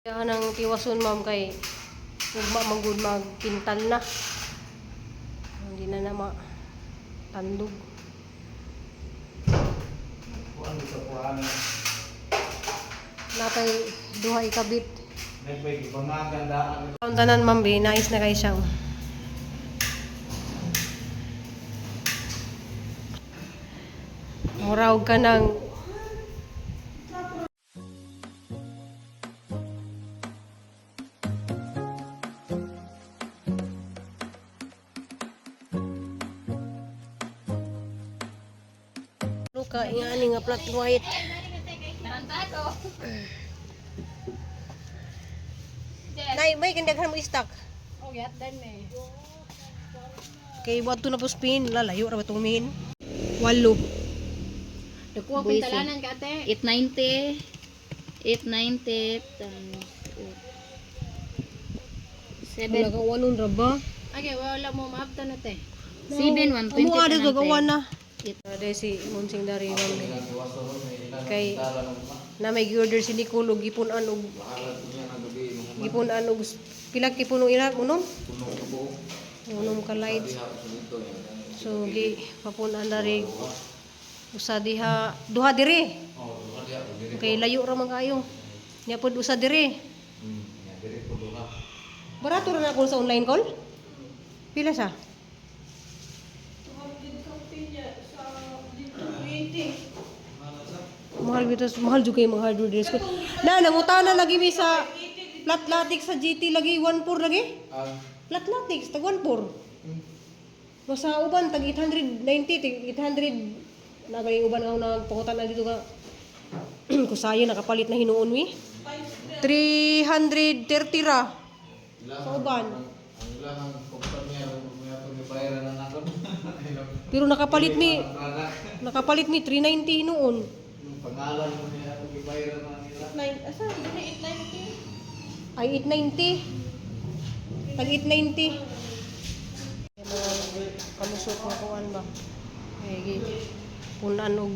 Kaya nang tiwason, ma'am, kay ugma man gud magpintal na. Hindi na na ma tandog. Kuan sa kuan. Natay duha ikabit. Nagpay gibangagandaan. Ang tanan, ma'am, be, nice na kay siya, oh. Muraw ka ng Luka, ingani nga flat white. Nay, may gandaghan mo istak. Oh, dan eh. Kay wadto na po spin, lalayo ra ba tong min? Walo. Nakuha Buisit. pintalanan ka, ate. 890. 890 times 8. Wala 7. ka walon ra ba? Okay, wala mo maabtan na, te. 7, 120. Amo ada to gawa na. It- Ade si Monsing dari, ma'am. Kay na may gi-order si Nicole og gipun-an og pila ki puno ila unom? Unom ka lights. So gi papun-an dari usa diha, duha diri. Kay layo ra man kaayo. Nya pod usa diri. Barato ra na ako sa online call? Pila siya? Mahal bitaw, mahal jud kay mga hardware diri. Na nangutana lagi mi sa Platlatic sa GT lagi 14 lagi. Platlatic tag 14. Masa uban tag 890, tag 800 na gani uban nga nagpangutan na dito ka. Kusayo nakapalit na hinuon mi. 330 ra sa uban. Ang ilahang kumpanya ron mo gibayaran na nako. Pero nakapalit mi 390 hinuon. Pangalan mo niya ako gibayaran na nila. Asa, hindi 890. Ay, 890. Tag 890. Mga kalusot nga kuan ba. Ay, punan og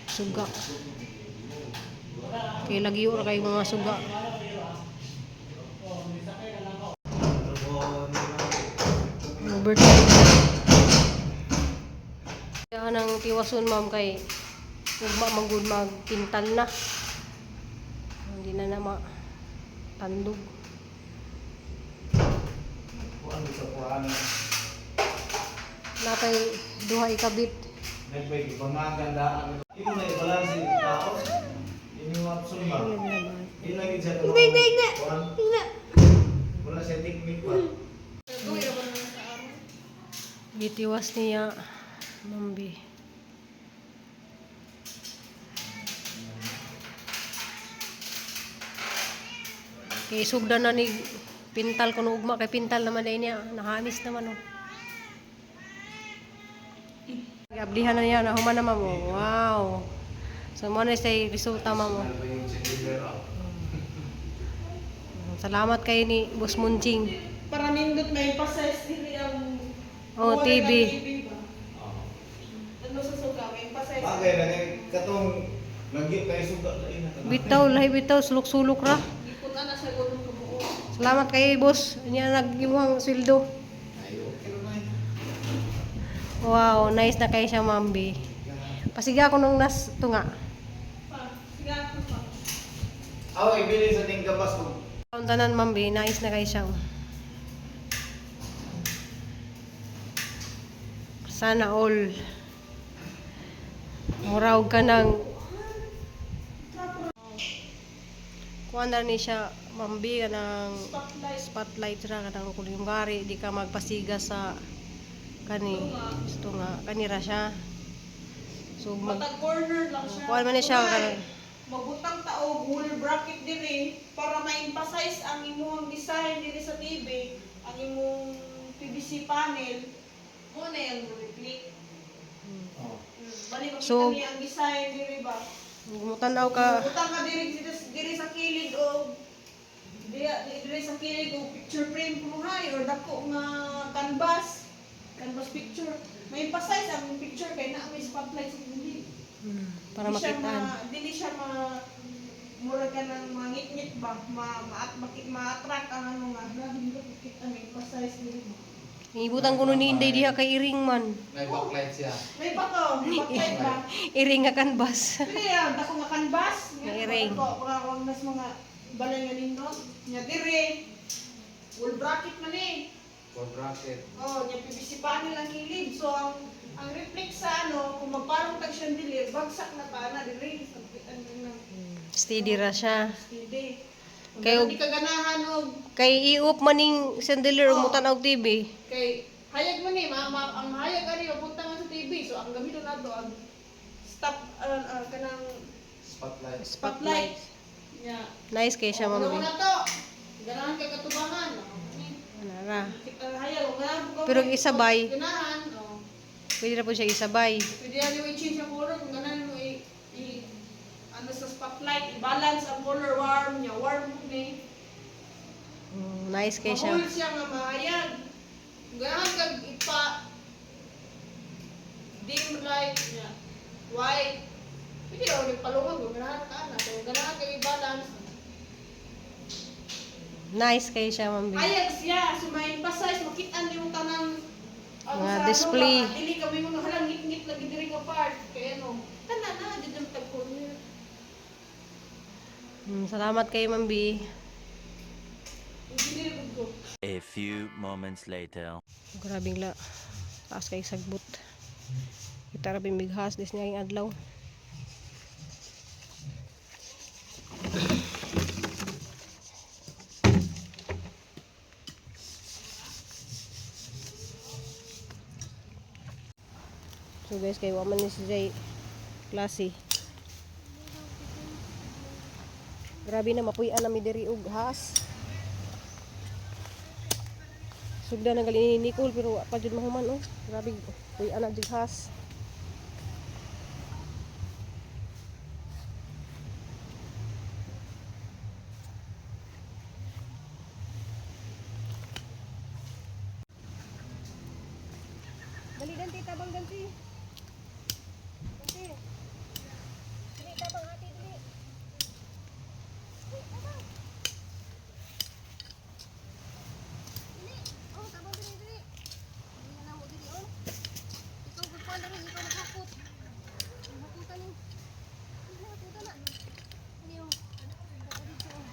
suga. Kay lagi ra kay mga suga. Overtime. Kaya nang tiwason, ma'am, kay ugma man gud magpintal na. Hindi na na ma tandog. Kuan sa kuan. Natay duha ikabit. Nagpay gibangagandaan. Imo na ibalanse yung tao. Ini mo option ba? Di lagi siya tulungan. Hindi, hindi, wala siya technique ba? Gitiwas niya, mambi. Kay sugdan na ni pintal kuno ugma kay pintal naman day niya. Nahamis naman oh. Gablihan na niya na human na mamo. Wow. So mo na say resulta, mamo. Ano ba yung chandelier, oh? Salamat kay ni Boss Munching. Para nindot may emphasize diri ang Oh, wala TV. nga TV ba? Oo. Ano sa suga may emphasize. Bagay na kay katong lagi kay suga lain na tanan. Bitaw, lahi bitaw, sulok-sulok ra. Gipon na sa gudong kabuo. Salamat kay boss. Niya nag-imuhang sweldo. Ay, okay ra na. Wow, nice na kay siya, mambi. Pasiga ko nung nas tunga. Pa, siga ako pa. Aw, ibili sa ting gabas ko. Ang tanan, mambi, nice na kay siya, oh. Sana all. Muraw ka ng kuan na ni siya, mambi, ka ng Spotlight. Spotlight ra ka ng kung yung gari di ka magpasiga sa kani gusto nga kanira siya. So mag Matag corner lang siya. kuan man ni siya Tunay, kanang magbutang ta og wall bracket diri para ma-emphasize ang imong design diri sa TV, ang imong PVC panel mo na yung reflect. Oh. Bali makita So, niya ang design diri ba? Mutanaw ka. Butang ka diri diri, diri sa kilid og diri, diri sa kilid og picture frame kunuhay or dako nga canvas canvas picture. May emphasize ang picture kay naa may spotlight sa kilid. Para Di siya makitaan. Dili siya ma murag ka ng mga ngit-ngit ba, ma ma ma-attract ang ano nga, na hindi ko kita may pa-size diri ba. Ibutang kuno ni Inday diha kay iring man. May backlight siya. May bato, backlight ba? Iring nga canvas. Dili ah, dako nga canvas. Nga iring. Dako mga wag nas mga balay nga nindot. Nya diri. Wall bracket man eh. For bracket. Oh, nya PVC panel ang kilid. So ang reflect sa ano, kung magparong tag chandelier, bagsak na pa na diri sa ano nang Steady ra siya. steady. Kung Kayo- di ka ganahan og Kay iup maning chandelier ug mutan-aw TV. kay hayag man ni ma, ang hayag ani mapunta man sa TV. So ang gamiton nato ang stop kanang Spotlight. spotlight. Nya. Nice kay siya, ma'am. Ano na to? Ganahan kay katubangan. Ana ra. Ang hayag og ganahan ko. Pero isabay. Ganahan, oh. Pwede ra po siya isabay. Pwede yan yung i-change ang color kung ganahan mo i ano sa spotlight, i-balance ang color warm niya, warm ni. Nice kay siya. Mahul siya nga mahayag. Kung ganahan kag ipa dim light niya, white. Pwede raw ni palungag kung ganahan ka na. Kung ganahan kag i-balance, Nice kay siya, ma'am. hayag siya, so may emphasize makita yung tanang ano Mga sa display. Ano, ba, dili kami mga halang ngit-ngit lagi diri nga part kay ano. Tanan na jud ang tag corner. Salamat kay Ma'am B. Engineer gud ko. A few moments later. Grabing la. Taas kay sagbot. Kita ra bimighas dis niya ang adlaw. So guys, kay wa man ni si Jay klase. Grabe na mapuy-an na mi diri og has. Sugda na gali ni Nicole pero wa pa jud mahuman oh. Grabe puy-an na jud has. Dali dan tita bang ganti. Ganti. Dali tabang ati dali. Dali, tabang. Dali. Oh, tabang dali dali. Dali na mo dali oh. Ikaw gud pa dali, ikaw maghakot. Hakutan ni. Dali hakutan na. Dali oh. Tabang dito oh.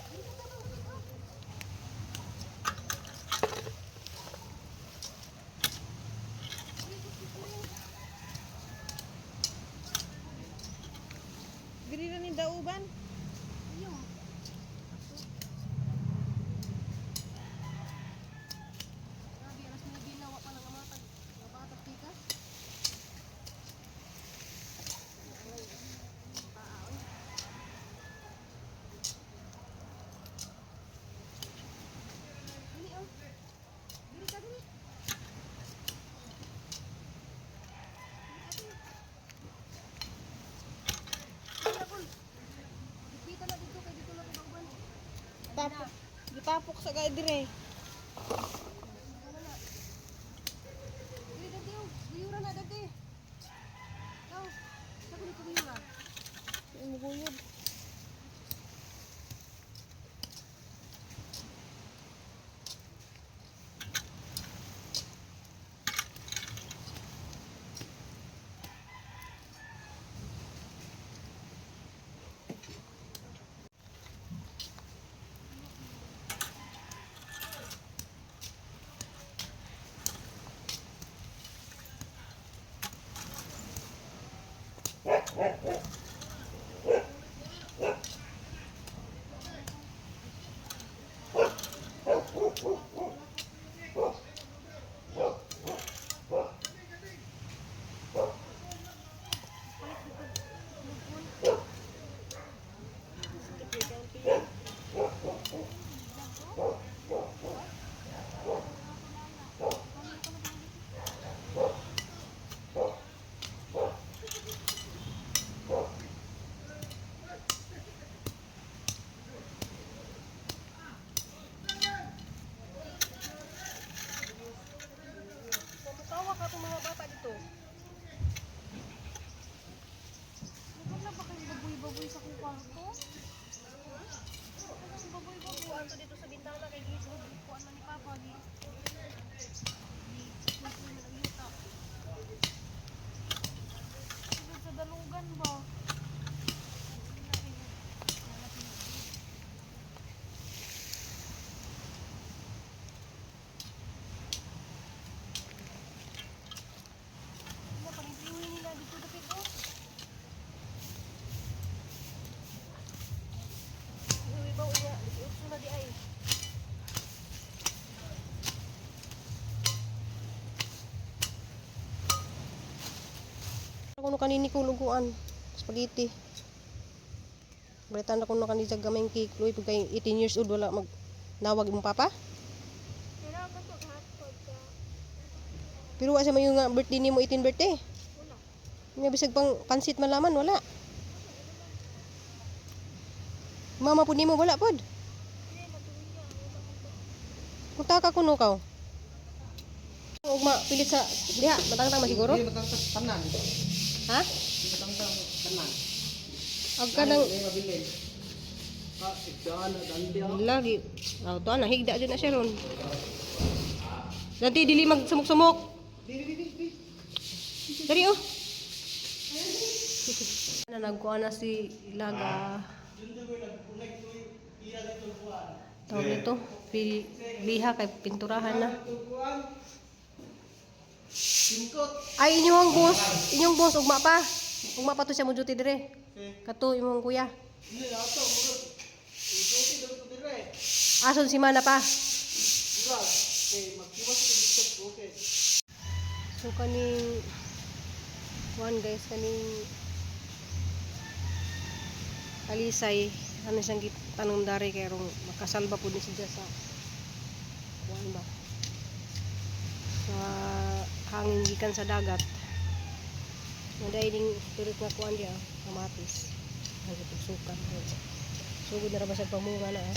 Dali ka tabang dali oh. Diri ra ni dauban. Grabe, alas 9 na, wa pa lang ang mga mga bata pikas. Dali, oh. Dili ka, dili. Dili, ate. Dali, Apol. Dipita na dito kay dito na ko bauban. Tapok. Gitapok sa gay dire. Dili, dati, oh. Guyura na, dati. Ikaw, sa kulit ko guyura. Muguyod. kuno kani Nicole og kuan. Spaghetti. Balitan na kuno kani sa gamayng cake. Luy pag kay 18 years old wala mag nawag imong papa. Pero wa sa mayo nga birthday nimo 18 birthday. Wala. Nga bisag pang pansit man laman wala. Mama pud nimo wala pod. Kung taka kuno kaw. Ugma pilit sa diha matangtang masiguro. Hindi matangtang tanan. Ha? Hindi matangtang tanan. Ag ka nang Hindi mabilin. Ah, igdaan na dandi ah. lagi. Aw to na higda jud na siya ron. Dati dili magsumok-sumok. Di di di di. Dali oh. Na nagkuha na si Ilaga. Tawag nito, liha kay pinturahan na. Ay, inyong boss, ugma pa. Ugma pa to siya mo duty dire. Kato imong kuya. Ason si Mana pa. So kaning kuan guys, kaning talisay, ano siyang tanong dari kay rong makasalba pud ni siya sa kuan ba, sa hangin gikan sa dagat. Naday ding turit nga kuan diya, kamatis. Nagtugsukan. Sugod na ra ba sa pamunga na ah.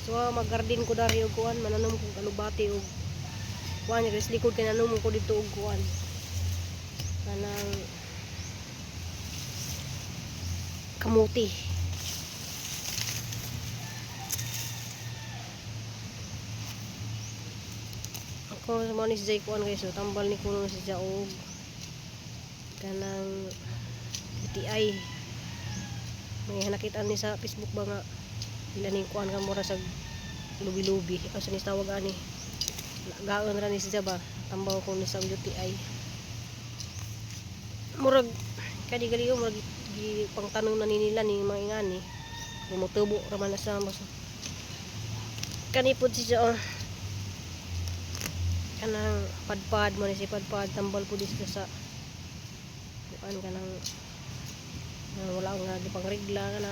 So mag-garden ko dari og kuan, mananom kog alubati og kuan guys, likod kay nanom ko dito og kuan. Kanang kamuti. Ako mo ni si Jay kuan guys, so, tambal ni kuno si Jay og kanang UTI. May nakita ni sa Facebook ba nga ila ning kuan ka mura sa lubi-lubi. Asa ni tawag ani? Gaon ra ni siya ba? Tambaw ko ni sa UTI. Murag kadi gali murag gi pangtanong na ni nila ni mga ingani. Tumutubo ra man na sa mas. Kani pod siya oh. Kanang padpad mo ni si padpad tambal pud siya sa kuan kanang wala nga di pangregla kana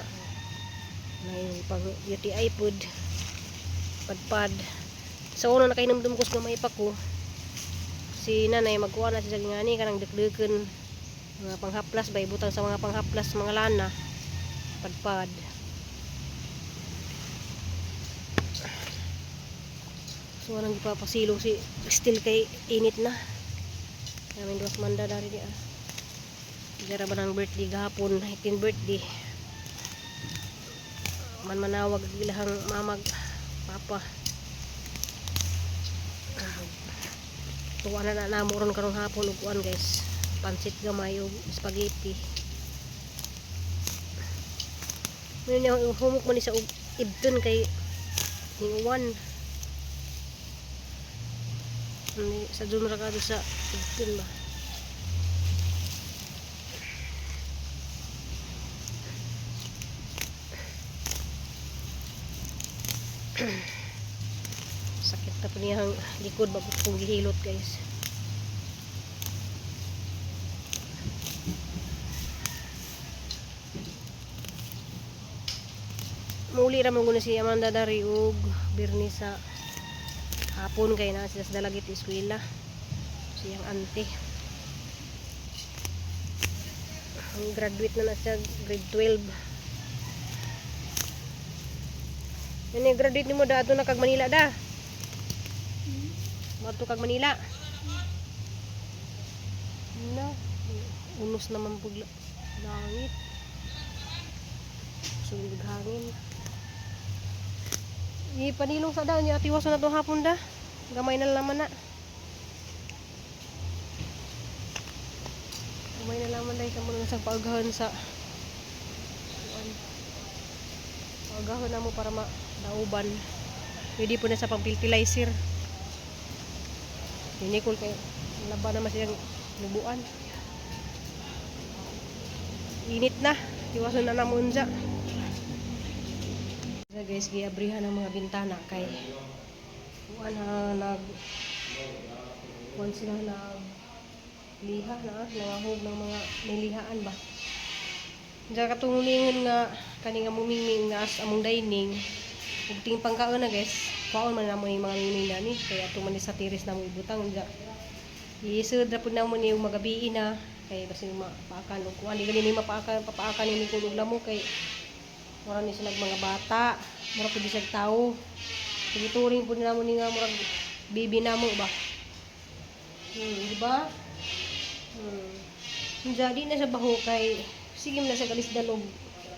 may pang UTI pod padpad. Sa una nakainomdom ko sa gamay pa ko si nanay magkuha na siya ngani kanang dikdiken mga panghaplas ba ibutang sa mga panghaplas mga lana padpad. So anang gipapasilong si still kay init na namin duwas manda dari di ah. Gara ba ng birthday gahapon, 18 birthday. Man manawag ang ilahang mamag papa. Ah, tuwa na na namo ron karong hapon og kuan guys. Pansit gamay ug spaghetti. Ngayon niya humok man ni sa ibton kay ninguan. Ni sa dun ra ka sa ibton ba. Sakit na po niya ang likod bago kong gihilot guys. Muli ra man guna si Amanda dari og birni sa hapon kay na sila sa Dalagit eskwela. Siyang ante. Ang graduate na na siya grade 12. Yan yung graduate nimo da adto na kag Manila da. Moadto kag Manila. Na, unos naman pug langit. Sugod hangin. Ipanilong sa daw niya atiwason na tong hapon da. Gamay na laman na. Gamay na laman dahil kamo na sa paagahon sa kuan. Paagahon na mo para madauban. Pwede po na sa pang-fertilizer. Ni Nicole kay laban naman siyang lubuan. Init na. Iwasan na namon unsa. So guys, giabrihan ang mga bintana kay kuan ha nag kuan sila nag Liha na nangahog ng mga nilihaan ba. Diyan katong nga kani nga mumingming nga as among dining ug ting pangkaon na, guys. Kaon man namo yung mga mingming nani kay ato man ni sa tiris namo ibutang diya. Iisod ra pud namo ni ug magabii na kay basin mapaakan og kuan di gani ni mapaakan papaakan ni kulog lamo kay mura ni sila mga bata, mura pud siya tawo. Gituring pud namo ni nga murag bibi namo ba. Di ba? Jadi na sa baho kay sige man na sa galis dalog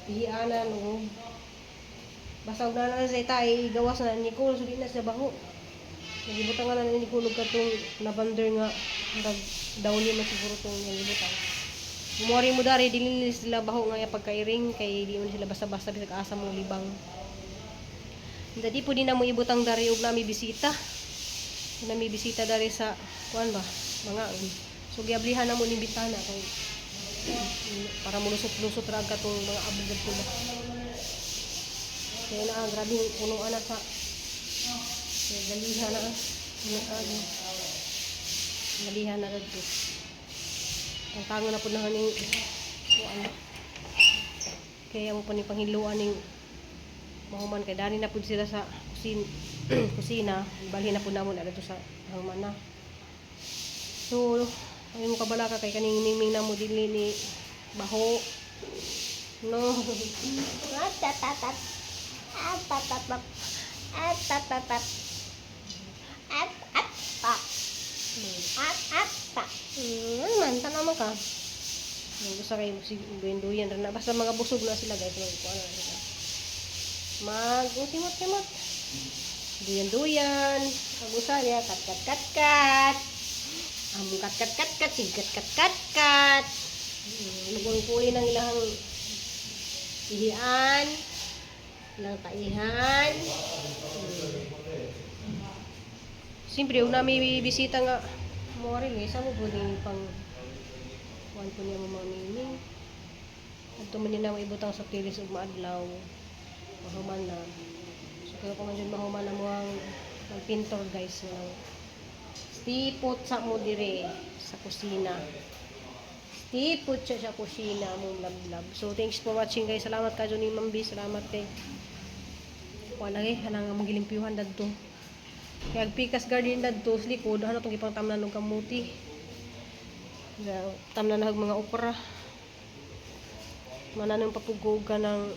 ihianan o basta og na na sa itay gawas na ni Nicole, so di na sa baho. Nagibutang nga na ni Nicole og katong lavender nga murag downy man siguro tong nagibutang. Mori mo dari dili nila sila baho nga iya pagkairing kay di man sila basta-basta bisag asa mo libang. Dadi po din na mo ibutang dari og nami bisita. Nami bisita dari sa kuan ba mga so giablihan na mo ning bitana kay para mulusot-lusot ra ang katong mga abog ko ba. Kaya na ang grabe punuan na sa kaya galihan na punuan. Galihan na dadto. Ang tango na po na ning kuan. Kaya mo pa ni panghiluan ning mahuman kay dani na pud sila sa kusin kusina, balhin na pud namo na dadto sa human na. So, ay mo kabala ka kay kaning mingming na mo dili ni baho. No. At at at at at at at at at at at at at at at pa. Man, tanaw man ka. Ang gusto kayo sige duyan na basta mga busog na sila, guys, mag kuan na sila. Mag simot-simot. Duyan-duyan. Pag-usa niya, kat kat kat kat. Among kat kat kat kat, sig kat kat kat kat. Nagulong ng ilang ihian, ilang taihan. Siyempre, una may bisita nga mo rin eh, sa mo po din pang kuan po niya mo mga mingming. Adto man din na ibutang sa tiris ug maadlaw. Mahuman na. So kaya ko man jud mahuman na mo ang pintor, guys, nga stipot sa mo dire sa kusina. Stipot siya sa kusina mo love. So thanks for watching, guys. Salamat ka ni Ma'am B. Salamat kay wala eh kanang among gilimpyuhan dadto. Kay ag pikas garden dadto sa likod ano tong gipangtamnan og kamuti. Ya, tamnan na og mga okra. Mananong papugog ka ng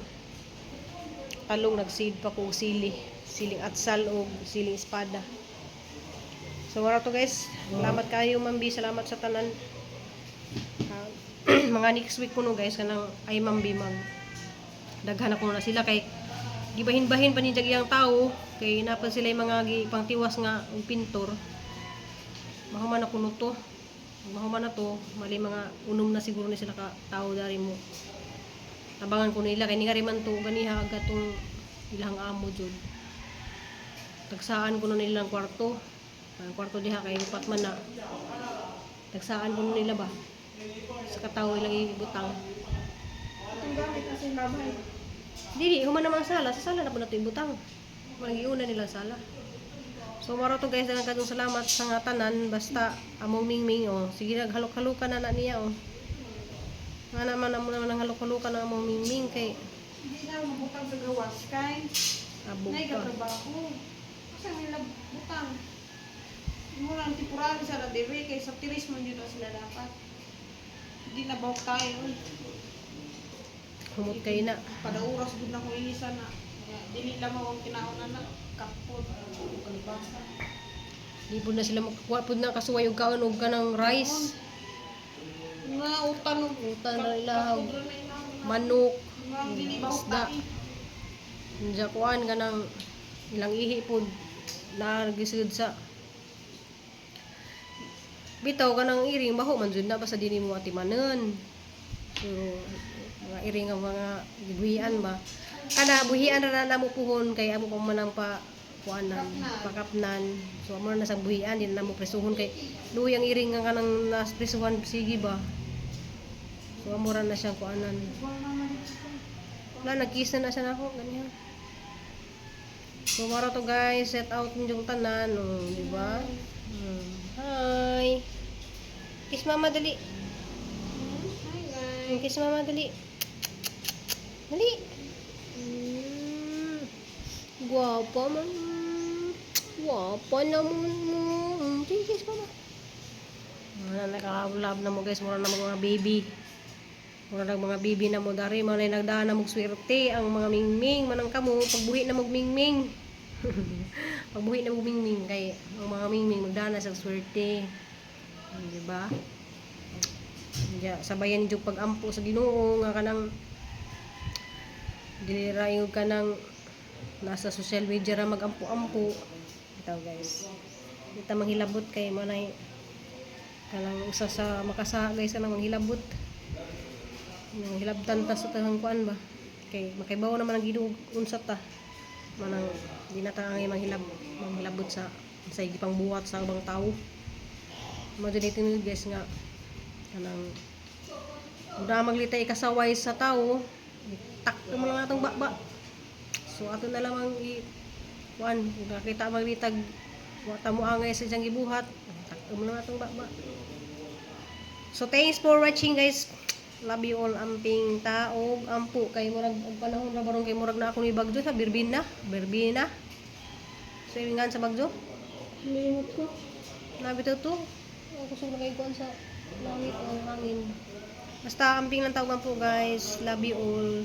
talong, nagseed pa ko og sili, siling atsal o siling espada. So wala to, guys. Salamat kayo, Ma'am B. Salamat sa tanan. Ah, mga next week kuno, guys, kanang ay Ma'am B mag daghan ako na sila kay gibahin-bahin pa ni jag iyang tao kay napan sila yung mga gipangtiwas nga og pintor. Mahuman na kuno to. Mahuman na to, mali mga unom na siguro ni sila ka tao dari mo. Tabangan ko nila kay ni nga man to ganiha agad tong ilang amo jud. Tagsaan ko na nila ang kwarto. Ang kwarto diha kay upat man na. Tagsaan ko na nila ba? Sa katawo ilang ibutang. Itong gamit na sa babay. Dili, human naman ang sala. Sa sala na po nato ibutang. Walang iuna nila ang sala. So, maro to, guys, daghang kadong salamat sa nga tanan. Basta, among mingming, oh. Sige, naghalok-halokan na na niya, oh. Nga naman, amo naman ang halok-halokan na among mingming kay Hindi na mabutang sa gawas kay abog nay pa. katrabaho. Asa nila butang? Mo lang tipuran sa radere kay sa tiris man jud na sila dapat. Hindi na bawk tayo. Uy. Humot kayo na. Kada oras gud na ko inisa na. Kaya dili lamang ang kinaon na kapot kalbasa. Di po na sila makakuha po na kasuway og kaon og kanang rice. Nga utan og Utan na ilahaw. kapot ra na ilahaw. Manok, Nga ang dili bawk isda. tayo. Unsa kuan kanang ilang ihi po nagisud sa bitaw kanang iring baho man jud na basta dili mo atimanon. So mga iring nga mga gibuhian ba kana buhian ra na namo puhon kay amo pa man ang pa kuanan pakapnan, so amo na sa buhian din na mo presuhon kay luy ang iring nga kanang nas presuhan sige ba, so amo ra na siyang kuanan. Wala, nag-kiss na na siya nako ganyan. So, mara to, guys, set out ninyong tanan, oh, di ba? Hi. Kiss mama, dali. Hi guys. Kiss mama, dali. Dali. Guwapa man. Guwapa naman mo. Kiss mama. Wala, nakaulab na mo guys, mura na mga baby. Mura na mga baby na mo dari, mga nagdaan na mong swerte, ang mga mingming, manang kamo, pagbuhi na mong mingming. Pagbuhi na mong mingming, kay ang mga mingming magdaan na sa swerte. Di ba? Ya, sabayan jud pag-ampo sa Ginoo nga kanang dili ra yung kanang nasa social media ra magampo-ampo. Ito guys. Kita manghilabot kay mo na kanang usa sa makasa guys, kanang manghilabot. Manghilabtan ta sa tanang kuan ba. Kay makaibaw naman ang Ginoo unsa ta. Manang di na ta angay manghilabot sa gipang buhat sa ubang tawo. Mo jud ito guys nga kanang una maglitay ikasaway sa tao, tak mo lang atong baba. So ato na lang ang i kuan kung nakita maglitag wa ta mo angay sa iyang gibuhat, tak mo lang atong baba. So thanks for watching guys. Love you all. Amping taog ampo kay murag og panahon ra baron kay murag na ako ni bagyo sa Birbina, Birbina. So ingan sa bagyo. Limot ko. Nabitaw to. Ang kusog na kayo kuan sa langit o hangin. Basta amping lang tawag po guys. Love you all.